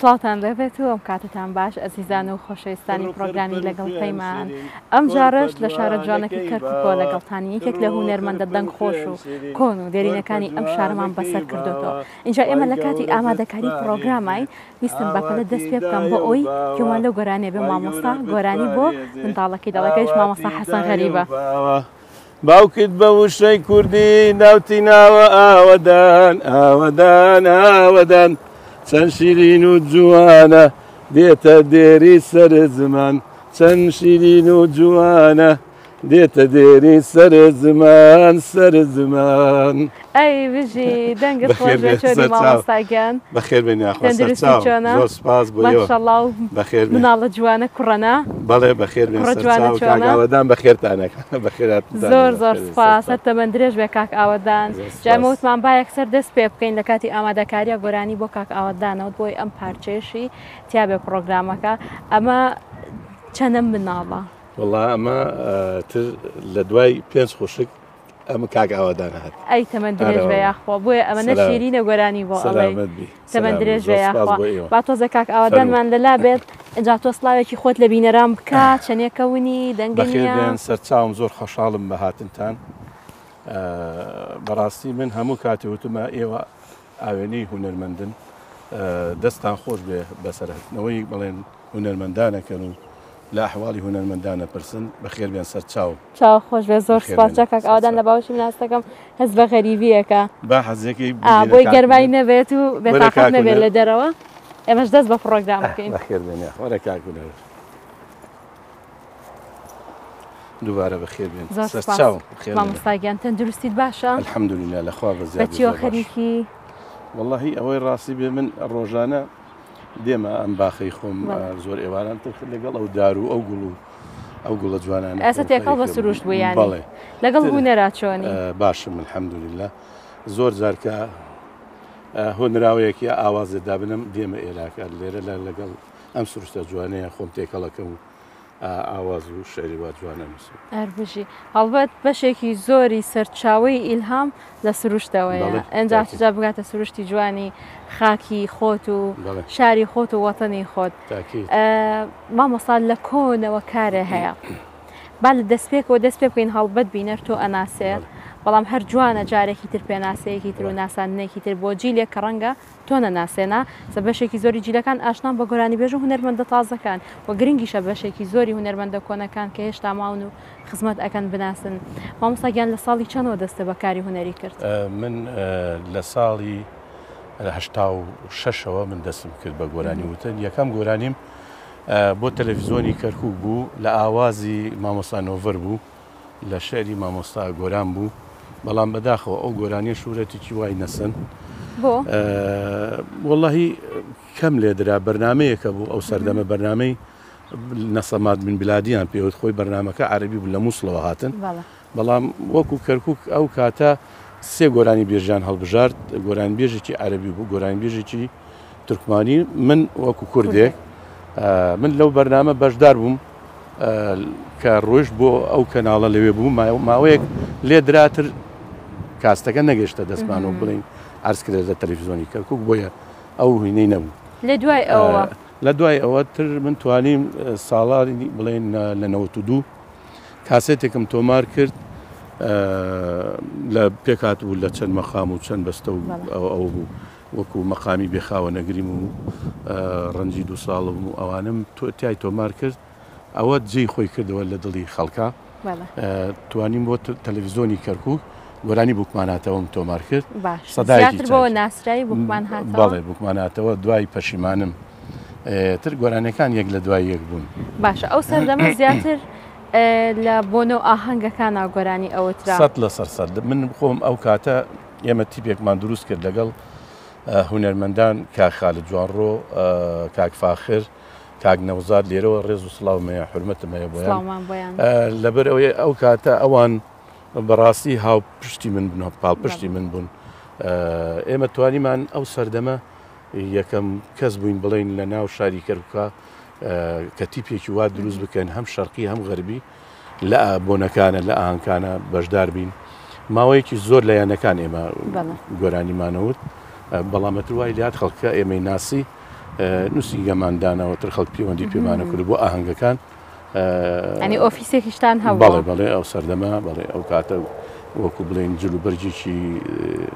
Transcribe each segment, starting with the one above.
سڵاوتان لێبێت و ئەم کاتتان باش ئەزیزان و خۆشەویستانی پرۆگرامی لەگەڵ پەیمان ئەم جارەش لە شارە جوانەکەی کەرکوکەوە لەگەڵتان یەکێک لە هونەرمەندە دەنگ خۆش و کۆن و دێرینەکانی ئەم شارەمان بەسەر کردوتەوە اینجا ئێمە لە کاتی ئامادەکاری پرۆگرامای ویستم بەپەلە دەست پێ بکەم بۆ ئەوی گوێمان لەو گۆرانیە بێ مامۆستا گۆرانی بۆ منداڵەکەی دەڵێکەیش مامۆستا حەسەن غەریبە. باوکت بە وشەی کوردی ناوتی ناوە ئاوەدان ئاوەدان ئاوەدان چەند شیرین و جوانە دێتە دێری سەر زمان چەند شیرین و جوانە دێتە دێری سەر زمان سەر زمان. ئەی بژی دەنگت خۆش بێ چۆنی مامۆستا گیان؟ بەخێر بێن یاخوا تەندروستی سەرچاو چۆنە؟ زۆر سپاس بۆ ئێوە ماشەڵڵا و بەخێر بێن مناڵە جوانە کوڕەنە؟ بەڵێ بەخێر بێن کوڕە جوانە سەرچاو کاک چۆنە؟ ئاوەدان بەخێرتانەکە بەخێراتتان زۆر زۆر بەخێر بێن سپاس سەرچاو هەر تەمەن درێژ بێ کاک ئاوەدان زۆر جا ئێمە سپاس وتمان با یەکسەر دەست پێ بکەین لە کاتی ئامادەکاریە گۆرانی بۆ کاک ئاوەدانەوە بۆی ئەم پارچەیەشی تیا بێ پڕۆگرامەکە ئەمە چەنە مناڵە؟ وەڵا ئەمە تر لە دوای پێنج خوشک ئەم کاک ئاوادان هات. ئەی تەمەن درێژ بێ یاخوا بۆیە ئەمە نە شیرینە گۆرانی بۆ ئەڵێی تەمەن درێژ بێ یاخوا با تۆزێ کاک ئاوادانمان لەلا بێت ئینجا تۆ سڵاوێکی خۆت لە بینەران بکە چەنێکە ونی دەنگە نییە. بەخێر بێن سەرچاوم زۆر خۆشحاڵم بە هاتنتان بەڕاستی من هەموو کاتێ وتمە ئێوە ئاوێنەی هونەرمەندن دەستتان خۆش بێ بەسەرهاتنەوەی بڵێن هونەرمەندانەکەن و لە ئەحواڵی هونەرمەندانە پرسن بەخێر بێن سەر چاو. چاو خۆش بێ زۆر سپاس جا کاک ئاوەدان لە باوەشی من هەستەکەم هەست بە غەریبیەکە با حەزەکەی بۆی گەرمای نەبێت و بێتاقەت نەبێت لە دەرەوە ئێمەش دەست بە پڕۆگرام بکەین. بەخێر بێن وەرە کاک هونەر. دووبارە بەخێر بێن زۆر سپاس مامۆستا گیان تەندروستیت باشە؟ الحمدلله لە خوا بەزیاد بە چیەوە خەریکی؟ وەڵاهی ئەوەی ڕاستی بێ من ڕۆژانە دێمە ئەم باخەی خۆم زۆر ئێواران تر لەگەڵ ئەو دار و ئەو گوڵ و ئەو گوڵە جوانانە ئێستا تێکەڵ بە سروشت بوو یانی بەڵێ لەگەڵ هونەرا چۆنی؟ باشم الحمدلله زۆر جار کە هۆنراوەیەک یا ئاوازێ دابنم دێمە ئێراکە لێرە لەگەڵ ئەم سروشتە جوانەیە خۆم تێکەڵەکەم و ئاواز و شعری وا جوان ئەنووسم. هەر بژی. هەڵبەت بەشێکی زۆری سەرچاوەی ئیلهام لە سروشتەوەیە. بەڵێ، ئینجا تاکید. چجا بگاتە سروشتی جوانی خاکی خۆت و بەڵێ. شاری خۆت و وەتەنی خۆت. تاکید. مامۆستا لە کۆنەوە کارێ هەیە. با لە دەستپێکەوە دەست پێ بکەین هەڵبەت بینەر تۆ ئەناسێ بەڵام هەر جوانە جارێکی تر پێناسەیەکی تر و ناساندنێکی تر بۆ جیلێک کە ڕەنگە تۆ نەناسێ نا؟ سە بەشێکی زۆری جیلەکان ئاشنان بە گۆرانیبێژ و هونەرمەندە تازەکان و گرنگیشە بەشێکی زۆری هونەرمەندە کۆنەکان کە هێشتا ماون و خزمەت ئەکەن بناسن. مامۆستا گیان لە ساڵی چەنەوە دەستت بە کاری هونەری کرد؟ من لە ساڵی 86 ەوە من دەستم کرد بە گۆرانی وتن. یەکەم گۆرانیم بۆ تەلەفزیۆنی کەرکووک بوو لە ئاوازی مامۆستا نۆڤەر بوو. لە شعری مامۆستا گۆران بوو بەڵام بەداخەوە ئەو گۆرانیە شورەتێکی وای نەسەن بۆ؟ وەڵاهی کەم لێدرا بەرنمەیەکە بوو ئەو سەردەمە بەرنمەی نەسەمات من بلادیان پێوت خۆی بەرنمەکە عەربی بوو لە مووسڵەوە هاتن بەڵام وەکو کەرکک ئەو کاتە سێ گۆرانی بێژیان هەڵبژارد گۆرانی بێژێکی عەربی بوو گۆرانی بێژێکی تورکمانی من وەکو کوردێک من لەو بەرنامە بەشدار بووم کە ڕۆیشت بۆ ئەو کەناڵە لەوێ بوو ماوەیەک لێ دراتر کاستەکە نەگەشتە دەستمان و بڵین عرض کرێت لە تەلەفزیۆنی کەرکک بۆیە ئەو هینەی نەبوو. لە دوای ئەوە؟ لە دوای ئەوە تر من توانیم ساڵانی بڵێن لە 92 کاسێتێکم تۆمار کرد لە پێکات بوو لە چەند مەقام و چەند بەستە و ئەو بوو وەکو مەقامی بێ خاوەنەگریم و ڕەنجی دوو ساڵم و ئەوانەم تای تۆمار کرد ئەوە جێی خۆی کردەوە لە دڵی خەڵکا توانیم بۆ تەلەڤیزیۆنی کەرکک گۆرانی بووکماناتەوەم تۆمار کرد سەدایەکی بۆ ناسرای بووکمان هاتەوە بەڵێ بووکماناتەوە دوای پەشیمانم تر گۆرانەکان یەک لە دوای یەک بوون باشە ئەو سەردەمە زیاتر لە بۆنە و ئاهەنگەکانا گۆرانی ئەوترا سەد لەسەر سەد من خۆم ئەو کاتە ئێمە تیپێکمان دروست کرد لەگەڵ هونەرمەندان کاک خالد جوانڕۆ، کاک فاخر، کاک نەوزاد لێرەوە ڕێز و سڵاوم هەیە حورمەتم هەیە بۆیان سڵاومان بۆیان. لەبەر ئەوەی ئەو کاتە ئەوان بەڕاستی هاوپشتی من بوون پاڵپشتی من بوون ئێمە توانیمان ئەو سەردەمە یەکەم کەس بووین بڵین لە ناو شاری کەرکووکە کە تیپێکی وا دروست بکەن هەم شەرقی هەم غەربی لە بۆنەکانە لە ئاهەنگکانە بەشدار بین ماوەیەکی زۆر لە یانەکان ئێمە گۆرانیمانەوت بەڵام ئەتر وای لات خەڵکە ئێمەی ناسی نووسینگەمان داناوە تر خەڵک پەیوەندی پێمانە کرد بۆ ئاهەنگەکان. ینی ئۆفیسێکیشتان هەبوو؟ بەڵێ بەڵێ ئەو سەردەمە بەڵێ ئەو کاتە وەکو بڵێن جل و بەرگێکی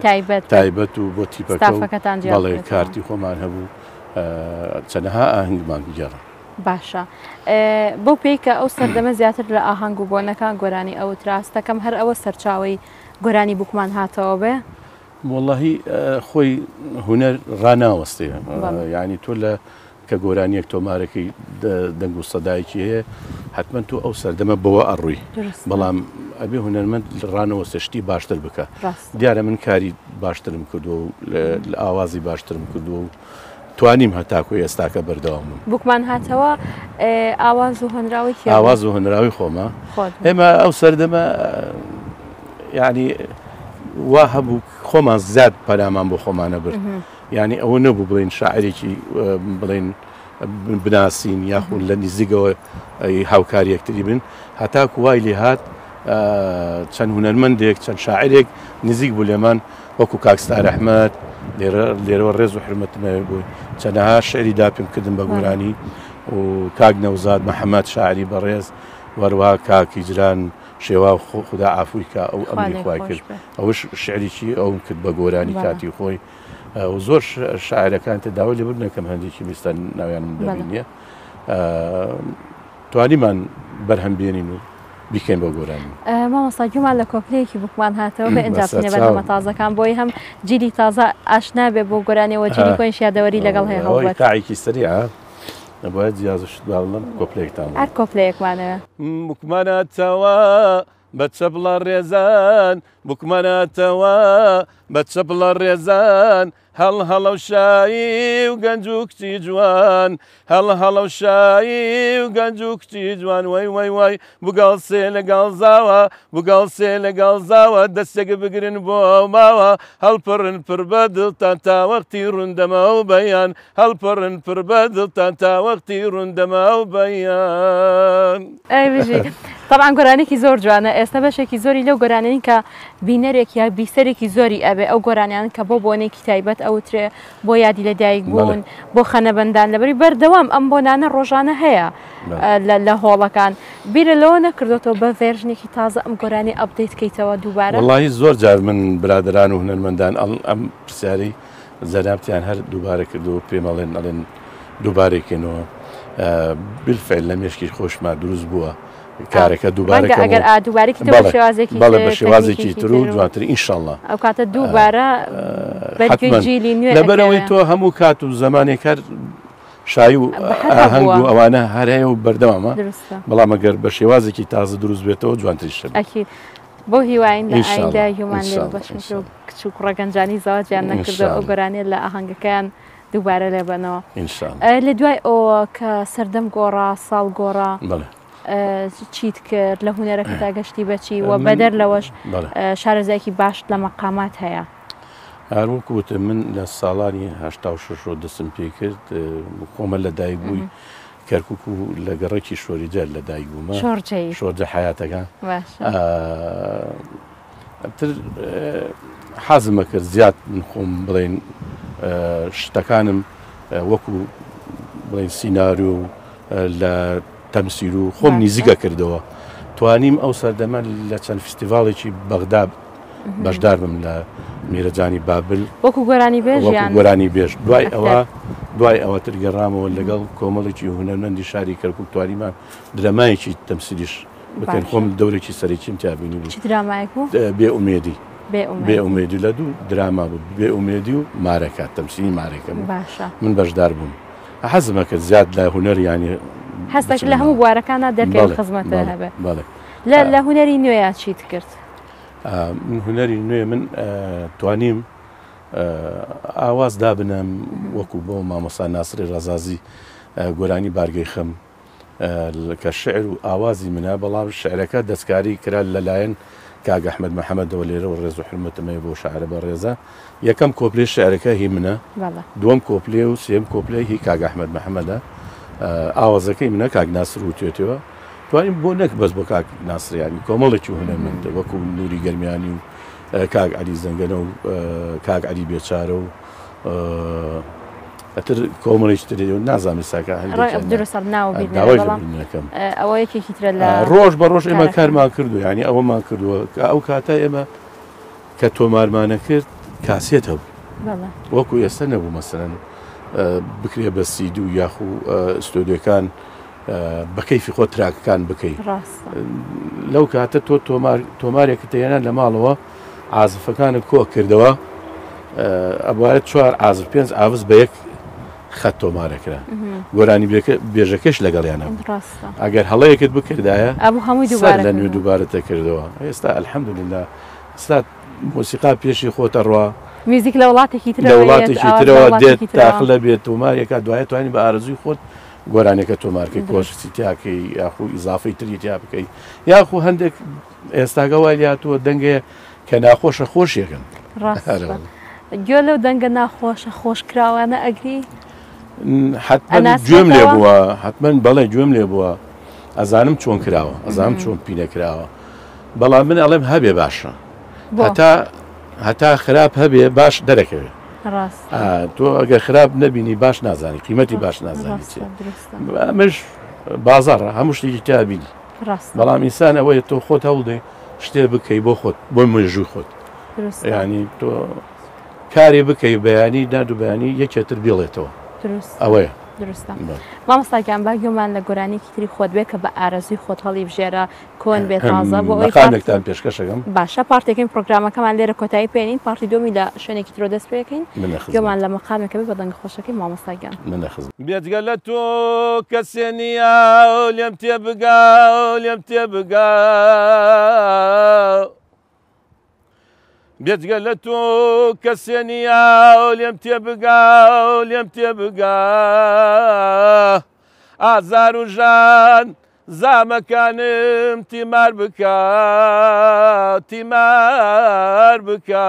تایبەت تایبەت و بۆ تیپەکە ستافەکەتان جیا بەڵێ بکرێتەوە. کارتی خۆمان هەبوو چەنەها ئاهەنگمان گێڕا. باشە بەو پێی کە ئەو سەردەمە زیاتر لە ئاهەنگ و بۆنەکان گۆرانی ئەوترا هەستەکەم هەر ئەوە سەرچاوەی گۆرانی بووکمان هاتەوە بێ؟ وەڵاهی خۆی هونەر ڕاناوەستێ یانی تۆ لە کە گۆرانیەک تۆمارەکەی دەنگ و سەدایەکی هەیە حتمما تۆ ئەو سەردەمە بەوە ئەڕووی بەڵام ئەبێ هونەرمەند ڕانەوەستێ شتی باشتر بکە دیارە من کاری باشترم کردووە و لە ئاوازی باشترم کردووە و توانیم هەتاکو ئێستاکە بەردەوام بم. بووکمان هاتەوە ئاواز و هۆنراوەی کێ بوو؟ ئاواز و هۆنراوەی خۆمە. ئێمە ئەو سەردەمە یعنی وا هەبوو خۆمان زیاد پەنامان بۆ خۆمانە برد. یعنی ئەوە نەبوو بڵێن شاعرێکی بڵێن بناسین یاخود لە نزیکەوە هاوکار یەکتری بن هەتاکو وای لێ هات چەند هونەرمەندێک چەند شاعرێک نزیک بوو لێمان وەکو کاک ستار ئەحمەد لێرە لێرەوە ڕێز و حرمەتم هەیە بۆی چەنەها شعری دا پێم کردم بە گۆرانی و کاک نەوزاد محەممەد شاعری بەڕێز وەروها کاک هیجران شێوا خودا عافوی کا ئەو ئەمری خوای کرد ئەوش شعریی ئەوم کرد بە گۆرانی کاتی خۆی و زۆر شاعرەکان تر داوای لێبوردن ئەکەم هەندێکی میستە ناویانم لەبیر نییە توانیمان بەرهەم بێنین و بیکەین بە گۆرانی. مامۆستا گوێمان لە کۆپلەیەکی بووکمان هاتەوە بێ ئینجا بچینە بەرهەمە تازەکان بۆی هەم جیلی تازە ئاشنا بێ بۆ گۆرانیەوە جیلی کۆنیش یادەوەری لەگەڵ هەیە هەڵبەت. تاعێکی سەریعە نەبوایە جیازشت باڵم کۆپلەیەکتان هەر کۆپلەیەکمانەوێ. بووکمان هاتەوە بە چەپڵە ڕێزان بووکمان هاتەوە بە چەپڵە ڕێزان هەڵ هەڵە و شایی و گەنج و کچی جوان هەڵ هەڵە و شایی و گەنج و کچی جوان وەی وەی وەی بگەڵ سێ لەگەڵ زاوە بگەڵ سێ لەگەڵ زاوە دەستێک بگرن بۆ ماوە هەڵپەڕن پڕ بە دڵتان تا وەختی ڕوون دەمە و بەیان هەڵپەڕن پڕ بە دڵتان تا وەختی ڕوون دەمە و بەیان. ئەی بژی. تەبعەن گۆرانیەکی زۆر جوانە ئێستا بەشێکی زۆری لەو گۆرانیانەی کە بینەرێک یا بیسەرێکی زۆری ئەبێ ئەو گۆرانیانەن کە بۆ بۆنێکی تایبەت ئەوترێ بۆ یادی لە دایک بوون بۆ خەنەبەندان لەبەری بەردەوام ئەم بۆنانە ڕۆژانە هەیە لە هۆڵەکان بیرە لەوە نەکردۆتەوە بە ڤێرژنێکی تازە ئەم گۆرانی update کەیتەوە دووبارە؟ وەڵاهی زۆر جار من برادەران و هونەرمەندان ئەم پرسیارەی جەنابتیان هەر دووبارە کردەوە پێم ئەڵێن ئەڵێن دووبارەی کەینەوە بالفعل لە مێشکی خۆشما دروست بووە کارەکە دووبارە ڕەنگە ئەگەر ئا دووبارەی کردەوە بە شێوازێکی بەڵێ تر بە شێوازێکی تەکنیکێکی تر و تر و جوانتر ئینشەڵا ئەو کاتە دووبارە بەرگوێی حتمما جیلی نوێ لەبەرئەوەی ئەکەوێ تۆ هەموو کات و زەمانێک هەر شایی و بە هەر ئاهەنگ هەبووە و ئەوانە هەر هەیە و بەردەوامە دروستە بەڵام ئەگەر بە شێوازێکی تازە دروست بێتەوە جوانتریش دەبێت ئەکید بەو هیواین لە ئایندە ئینشاڵا هیومان لێ ئینشاڵا بەشم کرد و ئینشاڵا کچ و کوڕە گەنجانی زەواجیان نەکردەوە ئەو ئینشاڵا گۆرانیە لە ئاهەنگەکەیان دووبارە لێ بەنەوە ئینشاڵا لە دوای ئەوە کە سەردەم گۆڕا ساڵ گۆڕا بەڵێ چیت کرد لە هونەرەکەتا گەشتی بەچی و من بەدەر لەوەش بەڵێ شارەزایەکی باشت لە مەقامات هەیە؟ هەر وەکو وتم من لە ساڵانی 86 ەوە دەستم پێ کرد خۆمە لە دایک بووی کەرکک و لە گەڕەکی شۆریجە لە دایک بوومە شۆرجەی شۆرجە حیاتەکان باشە تر حەزمە کرد زیاد من خۆم بڵێن شتەکانم وەکو بڵێن سیناریۆ و لە تەمسیل و خۆم نیزیکە کردەوە توانیم ئەو سەردەمە لە چەند فستیڤاڵێکی بەغدا بەشدار بم لە میرەجانی بابل وەکو گۆرانی بێژ گۆرانی بێژ دوای ئەوە دوای ئەوە تر گەڕامەوە لەگەڵ کۆمەڵێکی هونەرمەندی شاری کەرکک توانیمان درەمایەکی تەمسیلیش بکەن خۆم دەورێکی سەرەکیم تیا بینی بوو چ درامایەک بوو؟ بێ ئومێدی بێ ئومێدی لە دوو دراما بوو بێ ئومێدی و مارەکە تەمسیلی مارەکە بوو باشە من بەشدار بووم حەزمە کرد زیاد لە هونەر یانی حەزدەکرد لە هەموو بوارەکاندا دەرکەوی خزمەتت هەبێ لە لە هونەری نوێیا چیت کرد؟ من هونەری نوێ من توانیم ئاواز دابنەم وەکو بۆ مامۆستا ناسری ڕەزازی گۆرانی بارگەی خەم کە شعر و ئاوازی منە، بەڵام شعرەکە دەستکاری کرا لەلایەن کاک ئەحمەد محەمەدەوە، لێرەوە ڕێز و حورمەتم هەیە بۆ شاعرە بەڕێزە، یەکەم کۆپلەی شعرەکە هی منە، دووەم کۆپلێ و سێیەم کۆپلێ هی کاک ئەحمەد محەمەدە، ئاوازەکەی منە کاک ناسر وتوێتەوە، توانیم بۆ نەک بەس بۆ کاک ناسر یانی کۆمەڵێکی هونەرمەند وەکو نوری گەرمیانی و کاک عەلی زەنگەنە و کاک عەلی بێچارە و. ئەتر کۆمەڵیش تری نازانم ئێستاکە هەندێکیان دروستە ناو بیر داوای لە بیر نەکەم. ئەوە یەکێکی ترە لە ڕۆژ بە ڕۆژ ئێمە کارمان کردو یعنی ئەوەمان کردووە کە ئەو کاتە ئێمە کە تۆمارمانە کرد کاسێت هەبوو وەکو ئێستا نەبوو مەسەرەن بکرێ بە سیدی و یاخو ستۆدیۆکان بە کەیفی خۆت تراکەکان بکەی لەو کاتە تۆ تۆمار تۆمارێکت هێنا لە ماڵەوە عازفەکانت کۆ کردەوە ئەبواە چوار عازف پێنج ئاوز بە یەک خەت تۆمارەکرا گۆرانی بێژەکەش لەگەڵیانە ئەگەر هەڵەیەکت بکردایە هەمووی لە نوێ دووبارەتە کردەوە ئێستا الحەمدلله ئێستا مۆسیقا پێشی خۆتە ڕوا میوزیک لە وڵاتێکی ترەوە لە وڵاتێکی ترەوە دێت داخلە بێت تۆمارێکە دوایە توانی بە ئارەزووی خۆت گۆرانیەکە تۆمارکەی کۆشتی تیاکەی یاخو ئیزافەی تری تیا بکەی یاخو هەندێک ئێستاگە وای لاتووە دەنگێ کە ناخۆشە خۆشیەکەن ڕاستە گوێ لەو دەنگە ناخۆشە خۆشکراوانە ئەگری حتمما گوێم لێ بووە حتمما بەڵێ گوێم لێ بووە ئەزانم چۆن کراوە ئەزانم چۆن پینە کراوە بەڵام من ئەڵێم هەبێ باشە هەتا هەتا خراپ هەبێ باش دەرەکەوێت تۆ ئەگەر خراپ نەبینی باش نازانی قیمەتی باش نازانی چیە ئەمەش بازاڕە هەموو شتێکی تیا بینی بەڵام ئینسان ئەوەیە تۆ خۆت هەوڵدەی شتێ بکەی بۆ خۆت بۆ مێژووی خۆت ینی تۆ کارێ بکەی بەیانی داد و بەیانی یەکێتر بێڵێتەوە ئەوەیە دروستە مامۆستا گیان با گوێمان لە گۆرانیکی تری خۆت بێ کە بە ئارەزووی خۆت هەڵی بژێرە کۆن بێ تازە بۆ ئەوەی مەقامێکتان پێشکەشەکەم باشە part ێکەی پرۆگرامەکەمان لێرە کۆتایی پێنین part ی دووەمی لە شوێنێکی ترۆ دەست پێکەین گوێمان لە مەقامێکە بێ بە دەنگە خۆشەکەی مامۆستا گیان. من لە خزمەت. بێجگە لە تۆ کەسێ نییە لێم تێبگا لێم تێبگا. بێجگە لە تۆ کەسێ نییە لێم تێبگا لێم تێبگا ئازار و ژان زامەکانم تیمار بکە تیمار بکە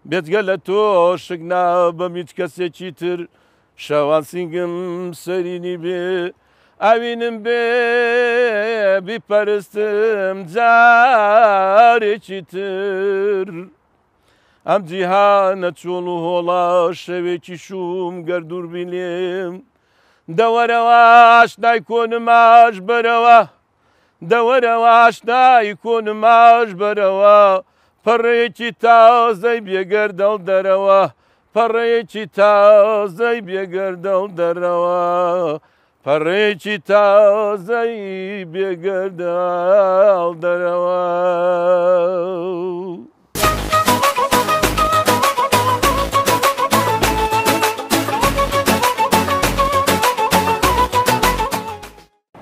بێجگە لە تۆ شک نابەم هیچ کەسێکی تر شەوان سینگم سەرینی بێ ئاوینم بێ بیپەرستم جارێکی تر ئەم جیهانە چۆڵ و هۆڵا شەوێکی شوم گەر دوور بی لێم دەوەرەوە ئاشنای کۆنماش بەرەوە دەوەرەوە ئاشنای کۆنماش بەرەوە پەڕەیەکی تازەی بێگەردەڵ دەرەوە پەڕەیەکی تازەی بێگەردەڵ دەرەوە پەڕەیەکی تازەی بێگەردەڵ دەرەوە.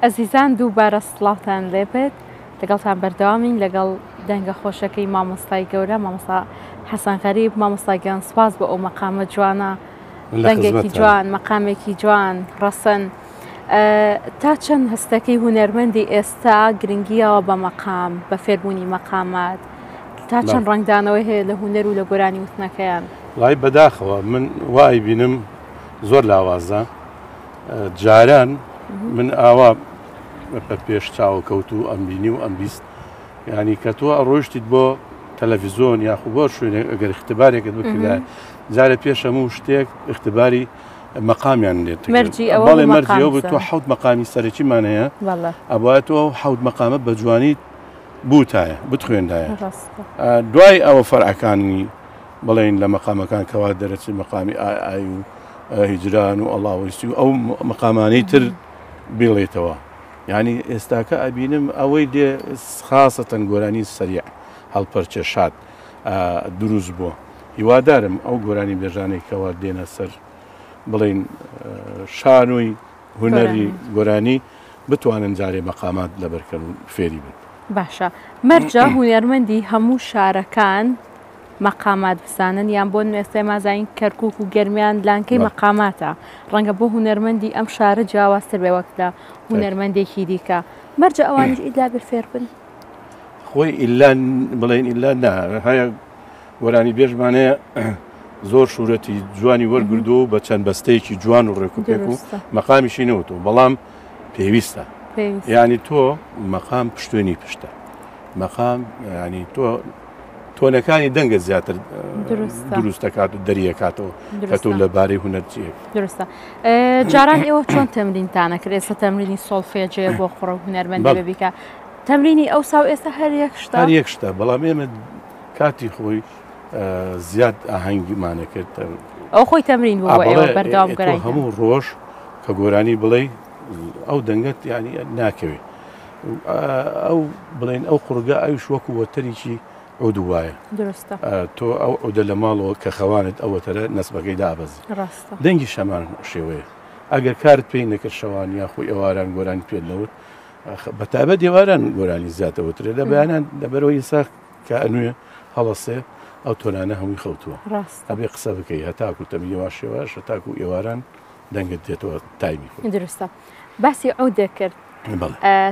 ئەزیزان دووبارە سڵاوتان لێبێت لەگەڵتان بەردەوامین لەگەڵ دەنگە خۆشەکەی مامۆستای گەورە مامۆستا حەسەن غەریب مامۆستا گیان سپاس بۆ ئەو مەقامە جوانە دەنگێکی جوان مەقامێکی جوان ڕەسەن تا چەند هەستەکەی هونەرمەندی ئێستا گرنگیەوە بە مەقام بە فێربوونی مەقامات تا چەند ڕەنگدانەوەی هەیە لە هونەر و لە گۆرانی وتنەکەیان وای بەداخەوە من وای بینم زۆر لاوازە جاران من ئاوا بە پێش چاوە کەوت و ئەم بینی و ئەم 20 ینی کە تۆ ئەڕۆیشتیت بۆ تەلەڤیزۆن یاخو بۆ شوێنێک ئەگەر اختبارێکت بکردایە جارێ پێش هەموو شتێک اختباری مەقامیان لێت مەرجی ئەوە بەڵێ مەرجی ئەوە تۆ حەوت مەقامی سەرەکیمان هەیە ئەبوایە تۆ ئەو حەوت مەقامە بە جوانی بوتایە بتخوێندایە دوای ئەوە فەرعەکانی بڵێن لە مەقامەکان کەوا دەرەچی مەقامی ئای ئای و هیجران و ئەڵاوەیسی و ئەو مەقامانەی تر بڵێتەوە یانی ئێستاکە ئەبینم ئەوەی دێ خاسەتەن گۆرانی سەریع هەڵپەرچێ شاد دروست بووە هیوادارم ئەو گۆرانی بێژانەی کەوا دێنە سەر بڵین شانۆی هونەری گۆرانی بتوانن جارێ مەقامات لەبەرکەن و فێری بن. باشە مەرجە هونەرمەندی هەموو شارەکان مەقامات بزانن یان بۆ ئێستا ئێمە زانین کەرکوک و گەرمیان لانکەی مەقاماتە ڕەنگە بۆ هونەرمەندی ئەم شارە جیاوازتر بێ وەک لە هونەرمەندێکی دیکە مەرجە ئەوانیش ئیلا بێ فێر بن خۆی ئیلا بڵێن ئیلا نا هەیە گۆرانی بێژمان هەیە زۆر شورەتی جوانی وەرگردو و بە چەند بەستەیەکی جوان و ڕێکوپێک و مەقامیشی نەوتەوە بەڵام پێویستە ینی تۆ مەقام پشتێنی پشتە مەقام ینی تۆ تۆنەکانی دەنگە زیاتر دروست دەکات و دەریەکاتەوە کە تۆ لە بارەی هونەرچیەک. دروستە. جاران ئێوە چۆن تەمرینتانە کرد؟ ئێستا تەمرینی سۆڵفێجێ بۆ قوڕ و هونەرمەند دەبێ بیکا. تەمرینی ئەوسا و ئێستا هەر یەک شتە؟ هەر یەک شتە، بەڵام ئێمە کاتی خۆی زیاد ئاهەنگمانە کرد. ئەو خۆی تەمرین بوو بۆ ئێوە بەردەوام گۆرانی. هەموو ڕۆژ کە گۆرانی بڵێ ئەو دەنگەت یانی ناکەوێ. ئەو بڵێن ئەو قوڕگە ئەویش وەکو وەتەرێکی عود وایە. دروستە. تۆ ئەو عودە لە ماڵەوە کە خەوانت ئەو وەتەرە نەسبەکەی دابەزی. ڕاستە. دەنگیش هەمان شێوەیە. ئەگەر کارت پێی نەکرد شەوان یاخو ئێواران گۆرانی پێت نەوت بە تایبەت ئێواران گۆرانی زیاتر وترێ لە بەیانان لەبەرەوەی ئینسان کە ئەنوێ هەڵەسێ ئەو تۆنانە هەمووی خەوتووە. ڕاستە. ئەبێ قسە بکەی هەتاکو تەمی یەواش یەواش هەتاکو ئێواران دەنگت دێتەوە تایمی خۆی. دروستە. باسی عودێک کرد.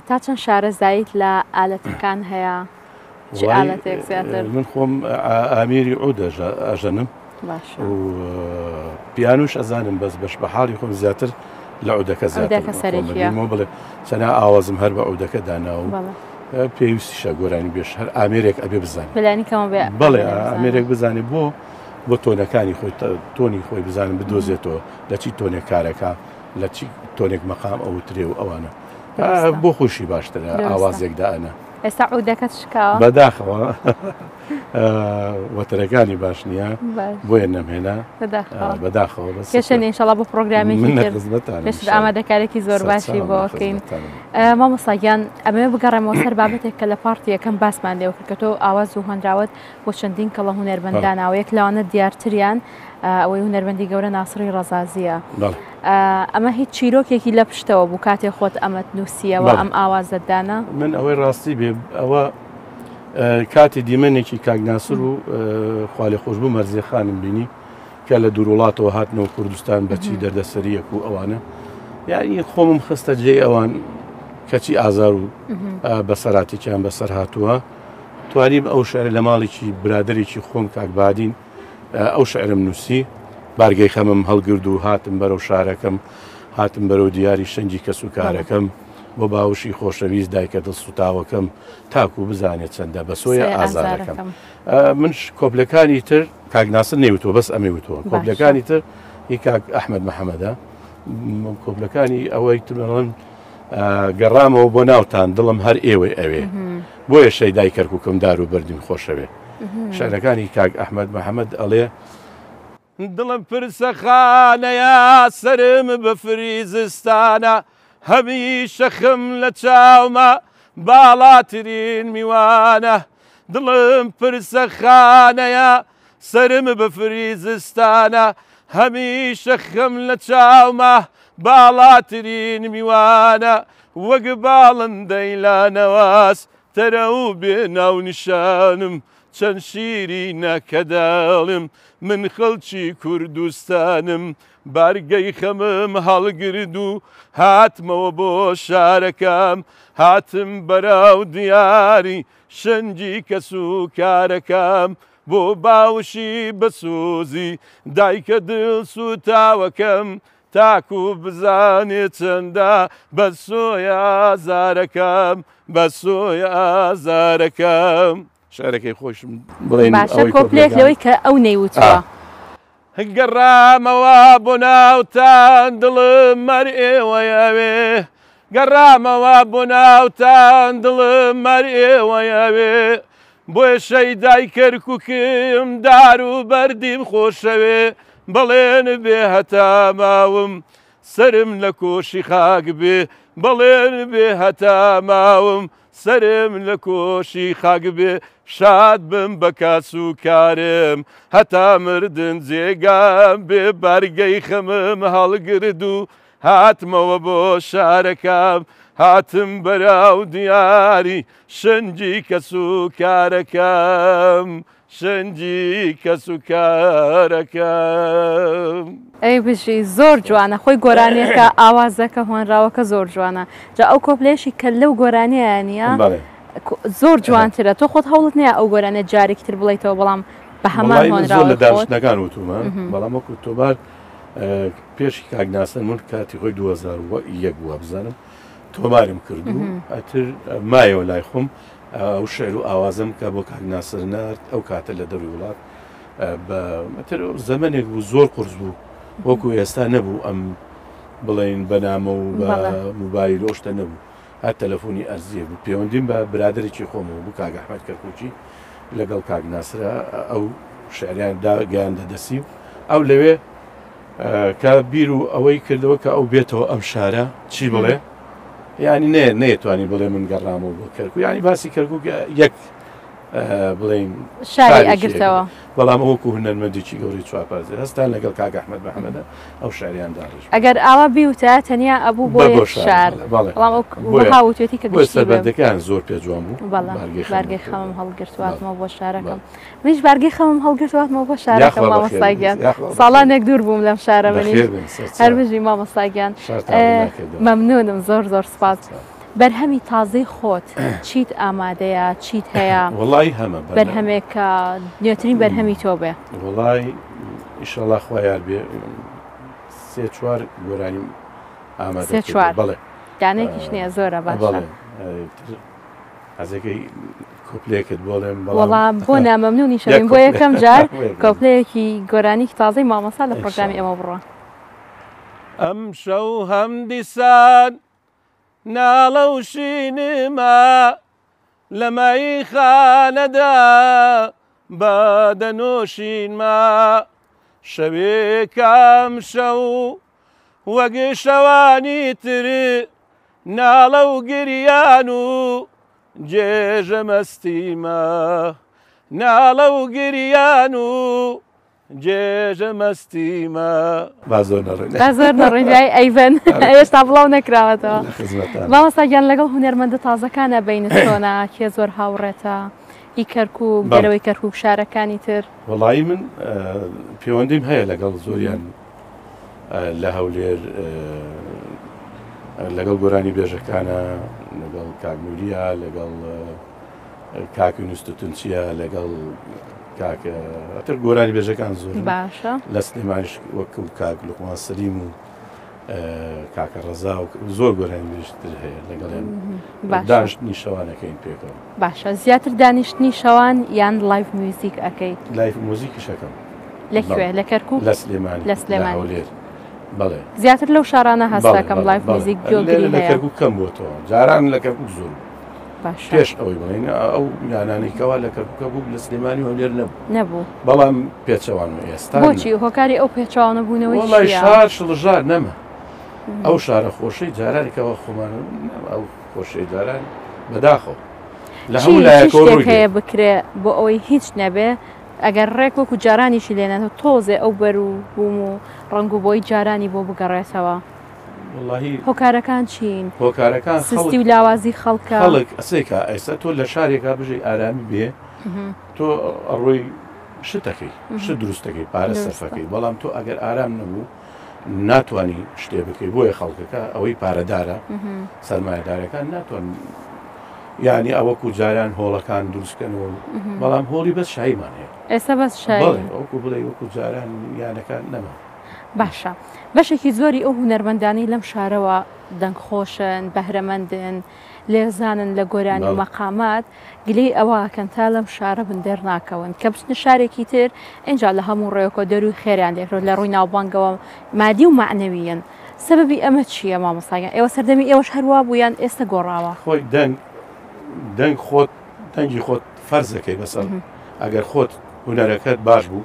تا چەند شارەزاییت لە ئالەتەکان هەیە؟ چ ئالەتێک زیاتر؟ من خۆم ئامێری عود ئەژەنم و پیانوش ئەزانم بەس بەش بە حاڵی خۆم زیاتر لە عودەکە زیاتر بڵێ چەنا ئاوازم هەر بە عودەکە دانا و پێویستیشە گۆرانی بێش هەر ئامێرێک ئەبێ بزانێت بەڵێ ئامێرێک بزانێت بۆ بۆ تۆنەکانی خۆی تۆنی خۆی بزانن بدۆزێتەوە لە چی تۆنێک کارەکە لە چی تۆنێک مەقام ئەوترێ و ئەوانە بۆ خۆشی باشترە ئاوازێک دائەنا. ئێستا عودەکەت شکاوە؟ بەداخەوە وەتەرەکانی باش نییە بۆیە نەمهێنا بەداخەوە بەس کێشە نیە ئینشەڵا بۆ پرۆگرامێکی تر پێشتر ئامادەکارێکی زۆر باشی بۆ ئەکەین. مامۆستا گیان ئەمەوێ بگەڕێمەوە سەر بابەتێک کە لە پارتی یەکەم باسمان لێوە کرد کە تۆ ئاواز و هۆنراوەت بۆ چەندین کەڵە هونەرمەند داناوە یەک لەوانە دیارتریان ئەوەی هونەرمەندی گەورە ناسڕی ڕەزازییە. ئەمە هیچ چیرۆکێکی لە پشتەوە بوو کاتێ خۆت ئەمەت نووسیەوە ئەم ئاوازەت دانا؟ من ئەوەی ڕاستی بێ ئەوە کاتی دیمەنێکی کاک ناسر و خوالێخۆشبوو مەرزیە خانم بینی کە لە دوور وڵاتەوە هاتنەوە کوردستان بەچی دەردەسەریەک و ئەوانە یعنی خۆمم خستە جێی ئەوان کەچی ئازار و بەسەراتێکیان بەسەر هاتووە توانیم ئەو شعرە لە ماڵێکی برادێکی خۆم کاک بادین ئەو شعرم نووسی، بارگەی خەمم هەڵگرد و هاتم بەرەو شارەکەم، هاتم بەرەو دیاری شەنگی کەسوکارەکەم، بۆ باوشی خۆشەویست دایکە دڵسوتاوەکەم، تاکو بزانێت چەندە بەسۆیە ئازارەکەم. منش کۆپلەکانی تر کاک ناسر نەیوتووە بەس ئەمەی وتووە، کۆپلەکانی تر هی کاک ئەحمەد محەمەدە، کۆپلەکانی ئەوەی تر دەڵێن گەڕامەوە بۆ ناوتان دڵم هەر ئێوەی ئەوێ، بۆیە شەیدای کەرکوکم دار و بەردیم خۆشەوێ. شعرەکانی کاک ئەحمەد محەمەد ئەڵێ. دڵم پرسەخانەیە سەرم بەفری زستانە هەمیشە خم لە چاوما باڵاترین میوانە دڵم پرسەخانەیە سەرم بەفری زستانە هەمیشە خم لە چاوما باڵاترین میوانە وەک باڵندەی لانەواز تەرە و بێ ناونیشانم چەند شیرینە کە دەڵێم من خەڵکی کوردستانم بارگەی خەمم هەڵگرد و هاتمەوە بۆ شارەکەم هاتم بەرەو دیاری شەنگی کەس و کارەکەم بۆ باوشی بەسۆزی دایکە دڵ سوتاوەکەم تاکو بزانێ چەندە بەسۆیە ئازارەکەم بەسۆیە ئازارەکەم. شعرەکەی خۆشم بڵێن باشە کۆپلێک لەوەی کە ئەو نەیوتووە. گەڕامەوە بۆ ناوتان دڵم مەر ئێوەی ئەوێ گەڕامەوە بۆ ناوتان دڵم مەر ئێوەی ئەوێ بۆیە شەیدای کەرکوکم دار و بەردیم خۆشەوێ بەڵێن بێ هەتا ماوم سەرم لە کۆشی خاک بێ بەڵێن بێ هەتا ماوم سەرم لە کۆشی خاک بێ شاد بم بە کاس و کارم هەتا مردن جێگام بێ بارگەی خەمم هەڵگرد و هاتمەوە بۆ شارەکەم هاتم بەراو دیاری شەنگی کەس و کارەکەم شەنگی کەس و کارەکەم. ئەی بژی زۆر جوانە خۆی گۆرانیەکە ئاوازەکە هۆنراوەکە زۆر جوانە جا ئەو کۆپلەیەشی کە لەو گۆرانیە نیە زۆر جوانترە تۆ خۆت هەوڵت نیە ئەو گۆرانیە جارێکی تر بڵیتەوە بەڵام بە هەمان هۆنراوە لە دانیشتنەکان وتومە بەڵام وەکو تۆمار پێشی کاک ناسر من کاتی خۆی 2001 بووە بزانم تۆمارم کرد و ئەتر مایەوە لای خۆم. ئەو شعر و ئاوازم کە بۆ کاک ناسر نارد ئەو کاتە لە دەروی وڵات بە تر زەمەنێک بوو زۆر قورس بوو وەکو ئێستا نەبوو ئەم بڵێن بەنامە و بە موبایل و شتە نەبوو هەر تەلەفۆنی ئەرزیە بوو پەیوەندیم بە برادێکی خۆمەوە بوو کاک ئەحمەد کەرکوکی لەگەڵ کاک ناسرە ئەو شعریان دا گەیاندە دەستی و ئەو لەوێ کە بیر و ئەوەی کردەوە کە ئەو بێتەوە ئەم شارە چی بڵێ ینی نێ نەیەتوانی بڵێ من گەڕامەوە بۆ کەرکوک ینی باسی کەرکوک یەک بڵێین شاری ئەگرتەوە. بەڵام وەکو هونەرمەندێکی گەورەی چوارپارچە هەستان لەگەڵ کاک ئەحمەد محەمەدە ئەو شعریان داڕشت. ئەگەر ئاوا بیوتایە تەنیا ئەبوو بۆ یەک شار، بەڵام ئەو وەها وتوێتی کە گشتی بێ. سەربەندەکەیان زۆر پێ جوان بوو. بارگەی خەمم هەڵگرت واتمەوە بۆ شارەکەم. منیش بارگەی خەمم هەڵگرت واتمەوە بۆ شارەکەم مامۆستا گیان. ساڵانێک دوور بووم لەم شارە منیش. هەر بژی مامۆستا گیان. مەمنونم زۆر زۆر سوپاس. بەرهەمی تازەی خۆت چیت ئامادەیە چیت هەیە؟ وەڵی هەمە بەرهەمێک کە نوێترین بەرهەمی تۆ بێ. وەڵی ئیشەڵا خوا یار بێ سێ چوار گۆرانیم ئامادە سێ چوار بەڵێ دانێکیش نییە زۆرە باشە. حەزەکەی کۆپلێکت بۆڵێم وەڵام بۆ نامەمنونی شەوین بۆ یەکەم جار کۆپلەیەکی گۆرانیکی تازەی مامۆستا لە پرۆگرامی ئێمە بڕۆ. ئەم شەو هەم دیسان ناڵە و شینمە لە مەیخانەدا بادە نۆشینمە شەوێکە ئەمشەو وەک شەوانی تر ناڵە و گریان و گێژە مەستیمە ناڵە و گریان و گێژە مەستیمە. با زۆر نەڕۆین. با زۆر نەڕۆین دوای ئەیبەن هێشتا بڵاو نەکراوەتەوە. لە خزمەتان. مامۆستا گیان لەگەڵ هونەرمەندە تازەکانە بەینت چۆنە؟ کێ زۆر هاوڕێتە؟ ئی کەرکووک، دەرەوەی کەرکووک، شارەکانی تر؟ وەڵایی من پەیوەندیم هەیە لەگەڵ زۆریان لە هەولێر لەگەڵ گۆرانی بێژەکانە لەگەڵ کاک نوریە لەگەڵ کاک یونس توتنچیە لەگەڵ کاک تر گۆرانی بێژەکان زۆر باشە لە سلێمانیش وەکو کاک لوقمان سەلیم و کاکە ڕەزا و زۆر گۆرانی بێژتر هەیە لەگەڵیان دانیشتنی شەوانەکەین پێکەوە. باشە زیاتر دانیشتنی شەوان یان live music ئەکەی؟ live music یش ئەکەم. لە کوێ؟ لە کەرکوک؟ لە سلێمانی. لە سلێمانی. لە هەولێر. بەڵێ. زیاتر لەو شارانە هەستەکەم live music گوێگری هەیە. لە کەرکوک کەم بۆتەوە جاران لە کەرکوک زۆر بوو. باشە. پێش ئەوەی بڵێین ئەو یانانەی کەوا لە کەرکوکە بوو لە سلێمانی و هەولێر نەبوو. نەبوو. بەڵام پێچەوان ئێستا بۆچی هۆکاری ئەو پێچەوانە بوونەوەی وەڵای شار شڵەژا نەما. ئەو شارە خۆشەی جارانی کەوا خۆمان ئەو خۆشەی جاران بەداخەوە لە هەموو لایەکەوە ڕووی هەیە بکرێ بۆ ئەوەی هیچ نەبێ ئەگەر ڕێک وەکو جارانیشی لێنێتەوە تۆزێ ئەو بەر و بووم و ڕەنگ و بۆی جارانی بۆ بگەڕێتەوە. وەڵاهی هۆکارەکان چین؟ هۆکارەکان سستی و لاوازی خەڵکە. خەڵک ئەسێکا ئێستا تۆ لە شارێکا بژی ئارامی بێ تۆ ئەڕۆی شتەکەی شت دروستەکەی پارە سەرفەکەی بەڵام تۆ ئەگەر ئارام نەبوو ناتوانانی شتێ بکەی بۆیە خەڵکەکە ئەوەی پارەدارە سەرمایەدارەکان ناتوان یعنی ئەوەکو جاران هۆڵەکان دروستکەنەوە بەڵام هۆڵی بەس شایمان هەیە ئێستا بەس شای وەکو بڵێ وەکو جاران یانەکان نەما باشە بەشێکی زۆری ئەو هونەرمەندانەی لەم شارەوە دەنگخۆشن، بەهرەمەندن، لێزانن لە گۆرانی و مەقامات، گلەی ئەوە ئەکەن تا لەم شارە بن دەرناکەون، کە بچنە شارێکی تر ئینجا لە هەموو ڕێکەوە دەرووی خێریان لێکرێت لە ڕووی ناوبانگەوە مادی و مەعنەوییەن. سەبەبی ئەمە چییە مامۆستا گیان؟ ئێوە سەردەمی ئێوەش هەر وا بوو یان ئێستە گۆڕاوە؟ خۆی دەنگ دەنگ خۆت دەنگی خۆت فەرزەکەی بەسەر ئەگەر خۆت هونەرەکەت باش بوو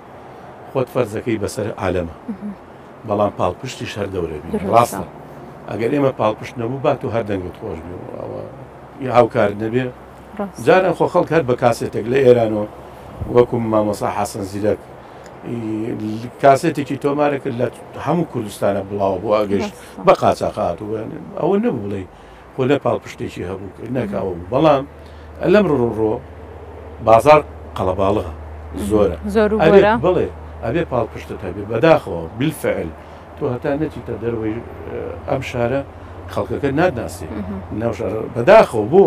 خۆت فەرزەکەی بەسەر عالەمە بەڵام پاڵپشتیش هەر دەورە بی ڕاستە ئەگەر ئێمە پاڵپشت نەبوو با تۆ هەر دەنگت خۆش بێ ئەوە هاوکار نەبێ جاران خۆ خەڵک هەر بە کاسێتێک لە ئێرانەوە وەکو مامۆسا حەسەن زیرەک کاسێتێکی تۆمارە کرد لە هەموو کوردستانە بڵاو بۆ ئەگەشت بە قاچاقات و ئەوە نەبوو بڵێ خۆ نە پاڵپشتێکی هەبوو نەک ئەوە بوو بەڵام لەم ڕۆ ڕۆ بازار قەڵەباڵغە زۆرە زۆر و بۆرە بڵێ ئەبێ پاڵپشتت هەبێ بەداخەوە بالفعل تۆ هەتا نەچیتە دەرەوەی ئەم شارە خەڵکەکە ناتناسی ناو شارە بەداخەوە بۆ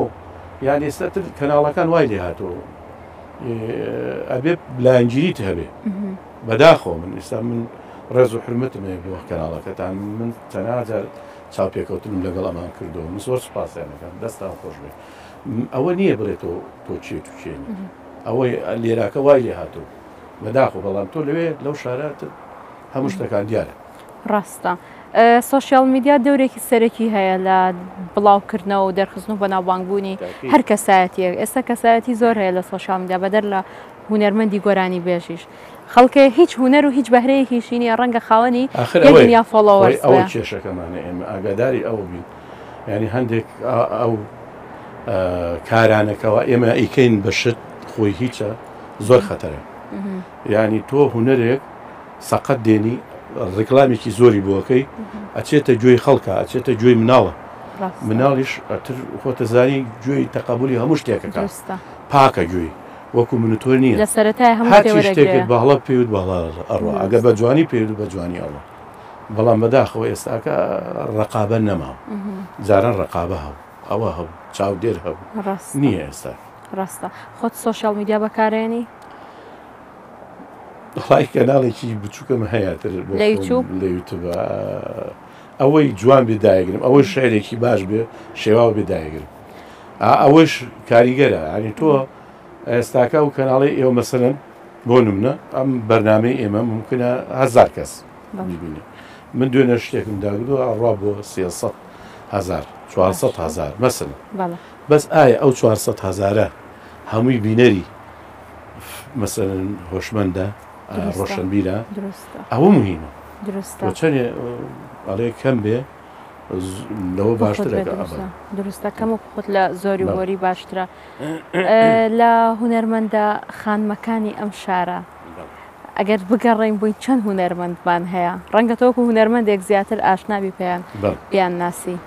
یان ئێستا تر کەناڵەکان وای لێ هاتووە ئەبێ لایەنگیریت هەبێ بەداخەوە من ئێستا من ڕێز و حرمەتم هەیە بۆ کەناڵەکەتان من چەندان جار چاوپێکەوتنم لەگەڵ ئەمان کردووە من زۆر سوپاسیان دەکەم دەستان خۆش بێ. ئەوە نییە بڵێ تۆ تۆ چێت و چێنی ئەوەی لێراکە وای لێ هاتوو بەداخۆ بەڵام تۆ لەوێ لەو شارە هەموو شتەکان دیارە. ڕاستە سۆشیال میدیا دەورێکی سەرەکی هەیە لە بڵاوکردنەوە و دەرخستن و بەناوبانگبوونی هەر کەسایەتیەک ئێستا کەسایەتی زۆر هەیە لە سۆشیال میدیا بەدەر لە هونەرمەندی گۆرانی بێژیش خەڵکێ هیچ هونەر و هیچ بەهرەیەکیشی نییە ڕەنگە خاوەنی یەک دنیا followers ئەوە کێشەکەمانە ئێمە ئاگاداری ئەوە بین ینی هەندێک ئەو کارانەکەەوە ئێمە ئیکەین بە شت خۆی هیچە زۆر خەتەرە ینی تۆ هونەرێک سەقەت دێنی ڕیکلامێکی زۆری بۆکەی ئەچێتە گوێی خەڵکە ئەچێتە گوێی مناڵە مناڵیش ئەتر خۆتەزانی گوێی تەقەبولی هەموو شتێکەکە پاکە گوێی وەکو من و تۆ نییە لە سەرەتای هەموو شتێ هەرچی شتێکت بە هەڵە پێوت بە هەڵە ئەڕوا ئەگەر بە جوانی پێوت بە جوانی ئەڕوا بەڵام بەداخەوە ئێستاکە ڕقابە نەما جاران ڕقابە هەبوو ئەوە هەبوو چاودێر هەبوو نییە ئێستا ڕاستە خۆت سۆشیال میدیا بەکارێنی؟ وەڵای کەناڵێکی بچووکم هەیە تر لە یوتیوب لە یوتیوب ئەوەی جوان بێ دایگرم ئەوەی شعرێکی باش بێ شێواو بێ دایگرم ئەوەش کاریگەرە ینی تۆ ئێستاکە و کەناڵی ئێوە مەسەرەن بۆ نمونە ئەم بەرنمەی ئێمە ممکنە هزار کەس ببینێ من دوێنێ شتێکم داگرو ئەڕوا بۆ 300 هزار 400 هزار مەسن بەس ئایا ئەو 400 هزارە هەمووی بینەری مەسەلەن هۆشمەندە ڕۆشنبیرە ئەوە مهمە دروستە چەنێ ئەڵێ کەم بێ لەوە باشترە دروستە کەم و خۆت لە زۆری بۆری باشترە لە هونەرمەندە خانمەکانی ئەم شارە ئەگەر بگەڕێین بۆی چەند هونەرمەندمان هەیە ڕەنگە تۆ وەکو هونەرمەندێک زیاتر ئاشنابی پێیان بیان ناسی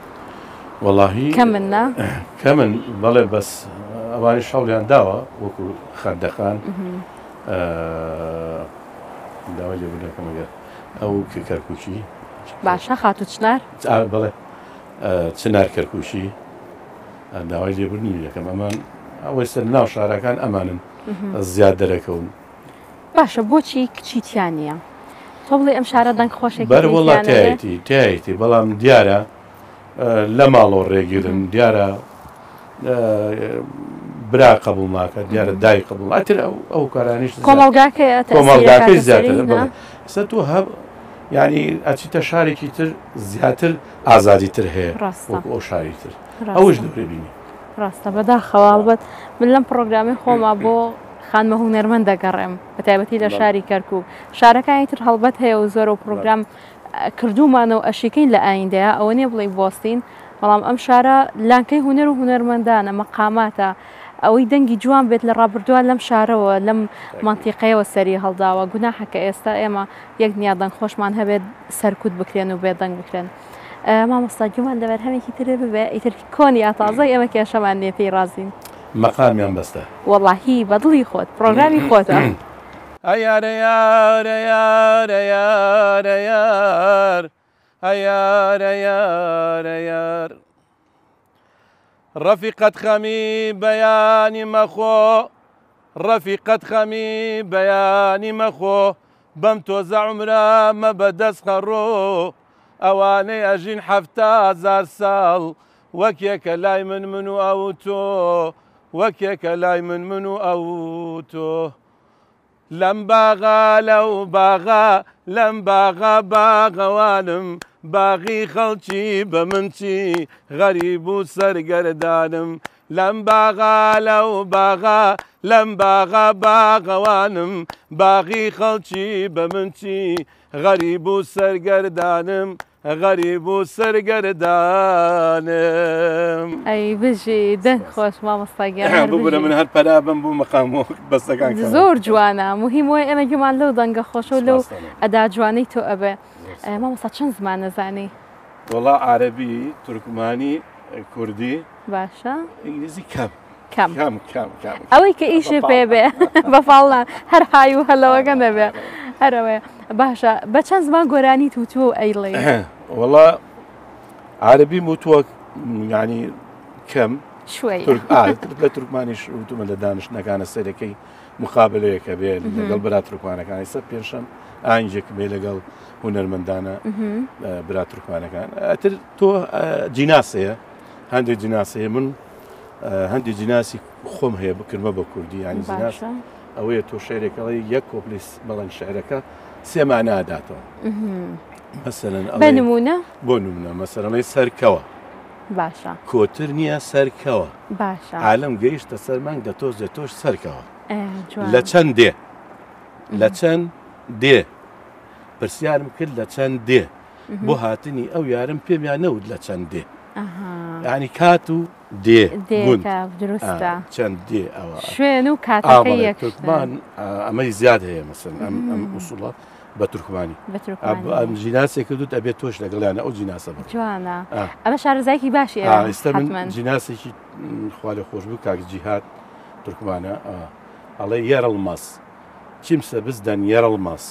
وەڵاهی کەمن نا؟ کەمن بەڵێ بەس ئەوانیش هەوڵیان داوە وەکو خەندەخان داوای لێبوردنەکەم ئەگەر ئەو کەرکوکی باشە خاتوو چنار بەڵێ چنار کەرکوکی داوای لێبوردنی دەکەم ئەمان ئەوەی سەر ناو شارەکان ئەمانن زیاد دەرەکەون باشە بۆچی کچی تیا نییە؟ تۆ بڵێ ئەم شارە دەنگ خۆشێکی بەر وەڵا تایەتی تایەتی بەڵام دیارە لە ماڵەوە ڕێگرن دیارە برا قبول ناکە دیارە دای قبول ئەتر ئەو ئەو کارانیش کۆمەڵگاکەی کۆمەڵگاکەی زیاتر ئێستا تۆ هەب ینی ئەچیتە شارێکی تر زیاتر ئازادی تر هەیە وەکو ئەو شاری تر ئەوش دەورێ بینی ڕاستە بەداخەوە هەڵبەت من لەم پڕۆگرامی خۆما بۆ خانمە هونەرمەند دەگەڕێم بە تایبەتی لە شاری کەرکوک شارەکانی تر هەڵبەت هەیە و زۆرە و پڕۆگرام کردوومانە و ئەشیکەین لە ئایندەیە ئەوە نیە بڵێی بوەستین بەڵام ئەم شارە لانکەی هونەر و هونەرمەندانە مەقاماتە ئەوەی دەنگی جوان بێت لە ڕابردووە لەم شارەوە لەم مەنتیقەیەوە سەری هەڵداوە گوناحە کە ئێستا ئێمە یەک دنیا دەنگ خۆشمان هەبێت سەرکوت بکرێن و بێدەنگ بکرێن. مامۆستا گومان لە بەرهەمێکی تر ببێ ئیتر کۆن یا تازە ئێمە کێشەمان نیە پێی ڕازین. مەقامیان بەستە. وەڵاهی بە دڵی خۆت پڕۆگرامی خۆتە. ئەیارە یارە یارە یارە یار ئەیارە یارە یار ڕەفیقەت خەمی بەیانی مەخۆ ڕەفیقەت خەمی بەیانی مەخۆ بەم تۆزە عومرە مەبە دەست خەڕۆ ئەوانەی ئەژین 70 هەزار ساڵ وەک یەکە لای من من و ئەو تۆ وەک یەکە لای من من و ئەو تۆ لەم باغا لەو باغا لەم باغا باغەوانم باغی خەڵکی بە من چی غەریب و سەرگەردانم لەم باغا لەو باغا لەم باغا باغەوانم باغی خەڵکی بە من چی غەریب و سەرگەردانم غەریب و سەرگەردانم. ئەی بژی دەنگ خۆش مامۆستا گیان هەر ببورە بژی. من هەر پەنا بم بۆ مەقام و بەستەکان کەم. زۆر جوانە موهیم وایە ئێمە گوێمان لەو دەنگە خۆشە و لەو سپاستان. ئەدا جوانەی تۆ ئەبێ. زۆر سپاس. مامۆستا چەند زمان ئەزانی؟ وەڵا عەرەبی، تورکمانی، کوردی. باشە. ئینگلیزی کەم. کەم. کەم کەم کەم. ئەوەی کە ئیشێ پێ بێ بە فاڵ هەر های و هەلەوەکە نەبێ هەرەوەیە باشە بە چەند زمان گۆرانی توتووە و ئەیڵێی؟ وەڵا عەرەبیم وتووە یعنی کەم شوێ لە تورکمانیش وتومە لە دانیشتنەکانە سەرەکەی مقابلەیەکە بێ لەگەڵ برا تورکمانەکان ئێستا پێنجشەم ئاینجێک بێ لەگەڵ هونەرمەندانە برا تورکمانەکان ئەتر تۆ جیناسەیە هەندێک جیناسەیە من هەندی جیناسی خۆم هەیە بکردمە بە کوردی یانی جیناس ئەوەیە تۆ شعرێک ئەڵێ یەک کۆپلیس بەڵێن شعرەکە سێ مانا داتەوە مەسەلەن بە نمونە بۆ نمونە مەسەلەن سەرکەوە باشە کۆتر نییە سەرکەوە باشە عالم گەیشتە سەر مانگ دەتۆز دەتۆش سەرکەوە لە چەند دێ لە چەند دێ پرسیارم کرد لە چەند دێ بۆ هاتنی ئەو یارم پێمیان نەوت لە چەند دێ ینی کات و دێ دروستە چەند دێ ئەوە شوێن و کاتەکەی یەک تورکمان ئەمەی زیاد هەیە مەسن ئەم ئەم ئوسوڵە بە تورکمانی ئەم جیناسێک کردوت ئەبێت تۆش لەگەڵیانە ئەو جیناسە بە جوانە ئەمە شارەزایکی باشی ئێستا من جیناسێکی خوالێ خۆش بوو کاک جیهاد تورکمانە ئەڵێ یەرڵماس کیمسە بزدەن یەرڵماس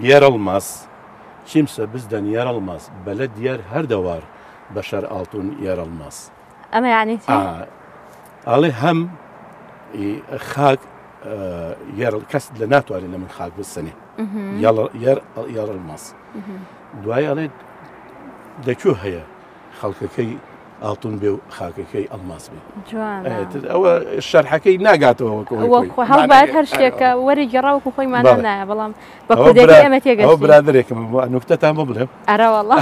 یەرڵماس کیمسە بزدەن یەرڵماس بەلە دیار هەردەوار بەشەر ئاڵتون یەرڵماس ئەمە یعنی چی؟ ئەڵێ هەم خاک یەر کەس لە ناتوانێت لە من خاک بسەنێ یەرڵماس دوای ئەڵێ دەکوێ هەیە خەڵکەکەی ئاڵتون بێ و خاکەکەی ئەڵماس بێ ئەوە شەرحەکەی ناگاتەوە هەڵبەت هەر شتێکە وەری گەڕا وەکو خۆی مانا نایە بەڵام بە کوردەکەی ئێمە تێگەشتین برادێکم نوکتەتان بۆ بڵێم ئەرە والله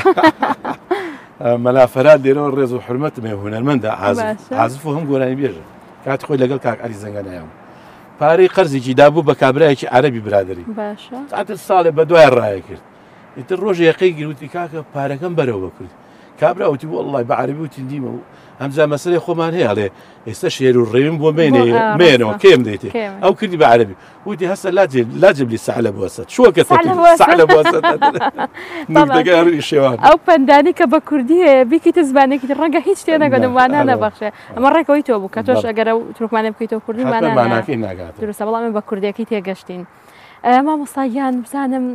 مەلا فەراد لێرەوە ڕێز و حرمەتم هەیە هونەرمەندە عازف و هەم گۆرانی بێژە کاتی خۆی لەگەڵ کاک عەلی زەنگەنەیان پارەی قەرزێکی دابوو بە کابرایەکی عەرەبی برادری باشە تاتر ساڵێ بە دوای ڕایە کرد ئیتر ڕۆژ یەقەی گروتی کاکە پارەکەم بەرەوە بە کرد کابرا وتی وەڵڵای بە عەرەبی وتی نیمە و ئەمجا مەسەلەی خۆمان هەیە ئەڵێ ئێستا شێر و ڕێویم بۆ مێنێ مێنەوە کێم دەیتێ ئەو کردی بە عەرەبی وتی هەستە لاجێ لاجب لی سەعلە بۆسە چووە کە سەعلە بۆسە شێوان ئەو پەندانی کە بە کوردی هەیە بیکەیتە زمانێکی تر ڕەنگە هیچ تێ نەگەن و مانا نەبەخشێ ئەمە ڕێکەوەی تۆ بوو کە تۆش ئەگەر ئەو تورکمانە بکەیتەوە کوردی مانا ماناکەی ناگات دروستە بەڵام بە کوردیەکەی تێگەشتین مامۆستا گیان بزانم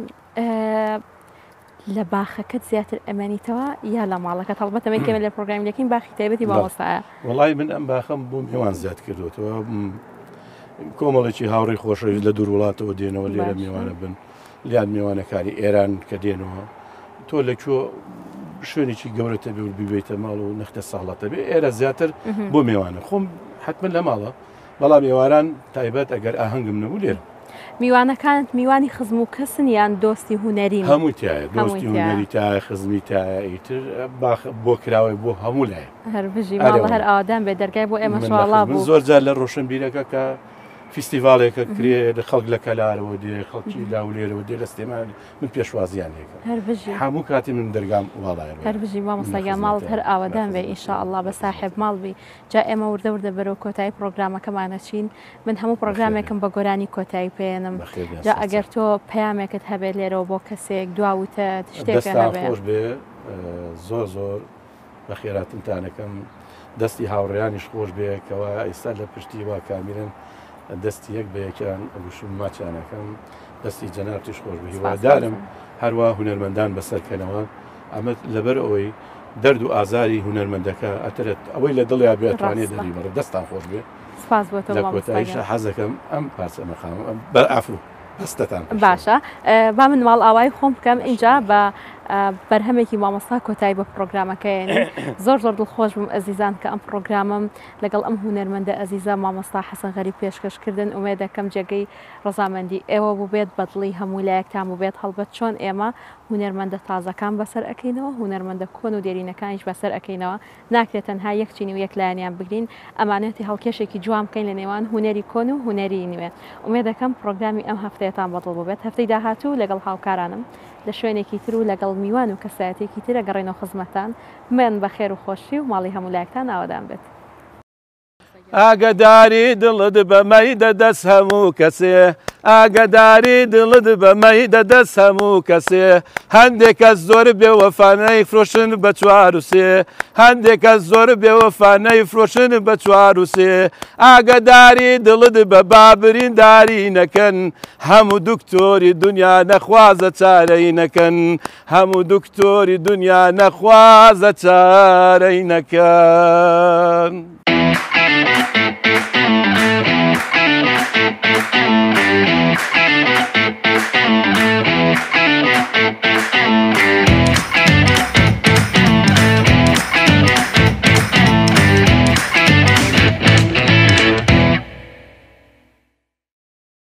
لە باخەکەت زیاتر ئەمێنیتەوە یا لە ماڵەکەت هەڵبەتە ئەمەی کە لە پرۆگرامی دەکەین باخی تایبەتی مامۆستایە. وەڵای من ئەم باخەم بۆ میوان زیاد کردوێتەوە کۆمەڵێکی هاوڕێی خۆشەویست لە دوور وڵاتەوە دێنەوە لێرە میوانە بن لیان میوانەکانی ئێران کە دێنەوە تۆ لە کوێ شوێنێکی گەورەتە بێ و بیبیتە ماڵ و نەختە ساڵەتە بێ ئێرە زیاتر بۆ میوانە خۆم حتمما لە ماڵە بەڵام ئێواران تایبەت ئەگەر ئاهەنگم نەبوو لێرە. میوانەکانت میوانی خزم و کەسن یان دۆستی هونەرین؟ هەمووی تایە دۆستی هونەری تایە خزمی تایە ئیتر باخ بۆ کراوەی بۆ هەموو لایە. هەر بژی ماڵە هەر ئاوادان بێ دەرگای بۆ ئێمەش واڵا بوو. زۆر جار لە ڕۆشنبیرەکە کە فیستیڤاڵێکە کرێ لە خەڵک لە کەلارەوە دێ خەڵکی لاولێرەوە دێ لە سلێمانی من پێشوازیان لێکەم. هەر بژی. هەموو کاتی من دەرگام واڵایە. هەر بژی مامۆستا گیان ماڵت هەر ئاوەدان بێ ئینشائەڵا بە ساحێب ماڵ بی. جا ئێمە وردە وردە بەرەو کۆتایی پڕۆگرامەکەمان ئەچین من هەموو پڕۆگرامێکم بە گۆرانی کۆتایی پێێنم جا ئەگەر تۆ پەیامێکت هەبێت لێرەوە بۆ کەسێک دوا وتەت شتێکە هەبێ خۆش بێ زۆر زۆر بە خێراتنتانەکەم دەستی هاوڕێیانیش خۆش بێ کەوا ئێستا لە پشتی وا کامیرن دەستی یەک بە یەکیان ئەگوشم ماچیانەکەم دەستی جەنابتیش خۆش بێ هیوادارم هەروە هونەرمەندان بەسەرکەنەوە ئەمە لەبەر ئەوەی دەرد و ئازاری هونەرمەندەکە ئەترێت ئەوەی لە دڵیا بێ ئەتوانێ دەری بڕێ دەستان خۆش بێ سپاس بۆ تۆ لە مامۆستا کۆتاییشا گیان. حەزەکەم ئەم پارچە مەقامە بە ئافرو بەستەتان پێ باشە با من ماڵئاوایی خۆم بکەم ئینجا بە بەرهەمێکی مامۆستا کۆتایی بە پڕۆگرامەکە یەنین زۆر زۆر دڵخۆش بووم ئەزیزان کە ئەم پڕۆگرامەم لەگەڵ ئەم هونەرمەندە ئەزیزە مامۆستا حەسەن غەریب پێشکەش کردن ئومێدەکەم جێگەی ڕەزامەندی ئێوە بووبێت بەدڵی هەموو لایەکتان بووبێت هەڵبەت چۆن ئێمە هونەرمەندە تازەکان بەسەر ئەکەینەوە، هونەرمەندە کۆن و دێرینەکانیش بەسەر ئەکەینەوە، ناکرێت تەنها یەک چین و یەک لایەنیان بگرین، ئەمانەتی هەڵکێشێکی جوان بکەین لە نێوان هونەری کۆن و هونەری نوێ. ئومێد دەکەم پڕۆگرامی ئەم هەفتەیەتان بەدڵ بووبێت. هەفتەی داهاتوو لەگەڵ هاوکارانم لە شوێنێکی تر و لەگەڵ میوان و کەسایەتیەکی تر ئەگەڕێینەوە خزمەتتان. بمێنن بە خێر و خۆشی و ماڵی هەموو لایەکتان ئاوەدان بێت. ئاگەداری دڵت بە مەیدە دەست هەموو کەسێ ئاگەداری دڵت بە مەیدە دەست هەموو کەسێ هەندێک کەس زۆر بێ وەفا نەیفرۆشن بە چوار و سێ هەندێک کەس زۆر بێ وەفا نەیفرۆشن بە چوار و سێ ئاگەداری دڵت بە با برینداری نەکەن هەموو دکتۆری دنیا نەخوازە چارەی نەکەن هەموو دکتۆری دنیا نەخوازە چارەی نەکەن.